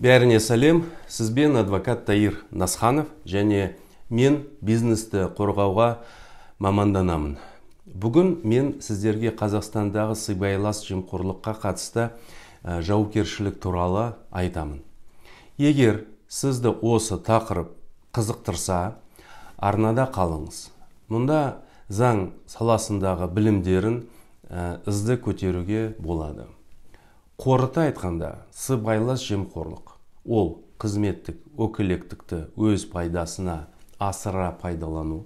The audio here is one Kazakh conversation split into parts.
Бәріне сәлем, сізбен адвокат Таир Насханов және мен бизнесті қорғауға маманданамын. Бүгін мен сіздерге Қазақстандағы сыбайлас жемқорлыққа қатысты жауапкершілік туралы айтамын. Егер сізді осы тақырып қызықтырса, арнада қалыңыз. Мұнда заң саласындағы білімдерін ізді көтеруге болады. Қорыта айтқанда, сыбайлас жемқорлық ол қызметтік өкілеттікті өз пайдасына асыра пайдалану.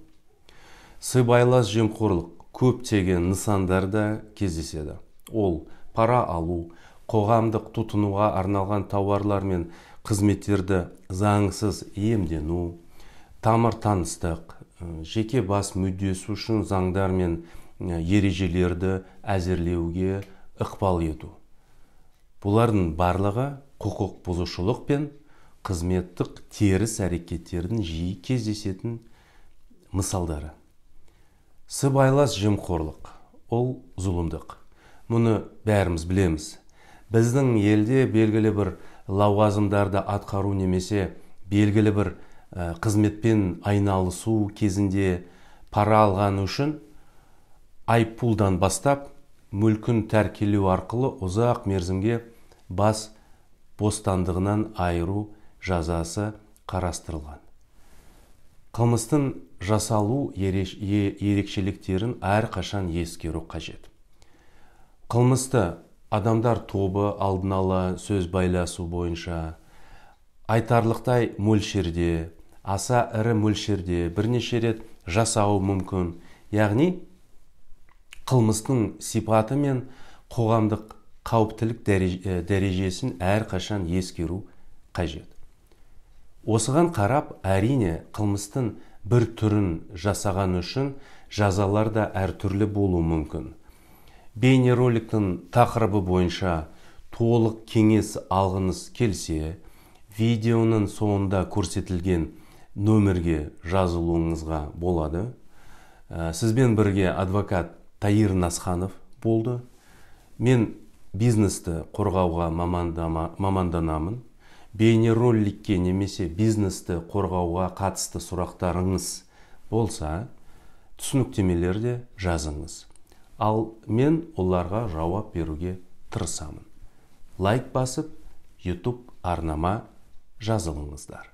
Сыбайлас жемқорлық көптеген нысандарда кездеседі. Ол пара алу, қоғамдық тұтынуға арналған тауарлар мен қызметтерді заңсыз иемдену, тамыр таныстық, жеке бас мүддесі үшін заңдар мен ережелерді әзірлеуге ықпал ету. Бұлардың барлығы құқық бұзушылық пен қызметтік теріс әрекеттердің жиі кездесетін мысалдары. Сыбайлас жемқорлық ол зұлымдық. Мұны бәріміз білеміз. Біздің елде белгілі бір лауазымдарды атқару немесе белгілі бір қызметпен айналысу кезінде пара алған үшін айыппұлдан бастап мүлкін тәркілеу арқылы ұзақ мерзімге бас бостандығынан айыру жазасы қарастырылған. Қылмыстың жасалу ерекшеліктерін әрқашан ескеру қажет. Қылмысты адамдар тобы алдын ала сөз байласу бойынша айтарлықтай мөлшерде, аса ірі мөлшерде бірнеше рет жасауы мүмкін. Яғни қылмыстың сипаты мен қоғамдық қауіптілік дәрежесін әрқашан ескеру қажет. Осыған қарап, әрине, қылмыстың бір түрін жасаған үшін жазалар да әртүрлі болуы мүмкін. Бейнероликтің тақырыбы бойынша толық кеңес алғыңыз келсе, видеоның соңында көрсетілген нөмірге жазылуыңызға болады. Сізбен бірге адвокат Таир Насханов болды. Мен бизнесті қорғауға маманданамын. Бейнероликке немесе бизнесті қорғауға қатысты сұрақтарыңыз болса, түсініктемелерде жазыңыз. Ал мен оларға жауап беруге тырысамын. Лайк басып, YouTube арнама жазылыңыздар.